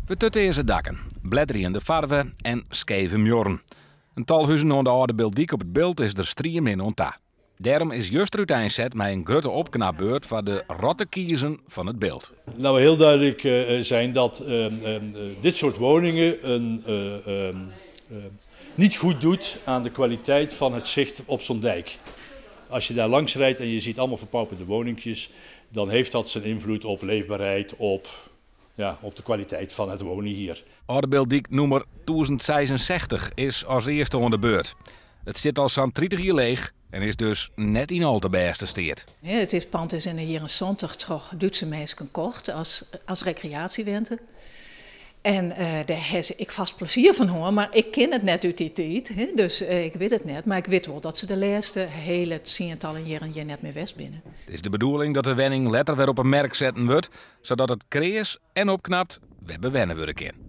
Fertutearze dakken, bledderjende farve en skeve muorren. In tal huzen oan de Alde Biltdyk op It Bilt is der striemin oan ta. Dêrom is juster úteinset mei in grutte opknapbeurt foar de rotte kiezzen fan It Bilt. Nou, we heel duidelijk zijn dat dit soort woningen niet goed doet aan de kwaliteit van het zicht op zo'n dijk. Als je daar langs rijdt en je ziet allemaal verpauperde woningjes, dan heeft dat zijn invloed op leefbaarheid, ja, op de kwaliteit van het wonen hier. Alde Biltdyk nûmer 1066 is as earste oan de beurt. It sit al sa'n 30 jier leech en is dus net yn al te bêste steat. Ja, it pân is yn de jierren 70 troch Dútske minsken kocht as rekreaasjewente. En dêr ha se ek fêst plezier fan hân, mar ik ken it net út dy tiid, hè, dus ik wit it net. Mar ik wit wol dat se de lêste hiele tsientallen jierren hjir net mear west binne. It is de bedoeling dat de wenning letter wer op 'e merk setten wurdt, sadat it kreas en opknapt wer bewenne wurde kin.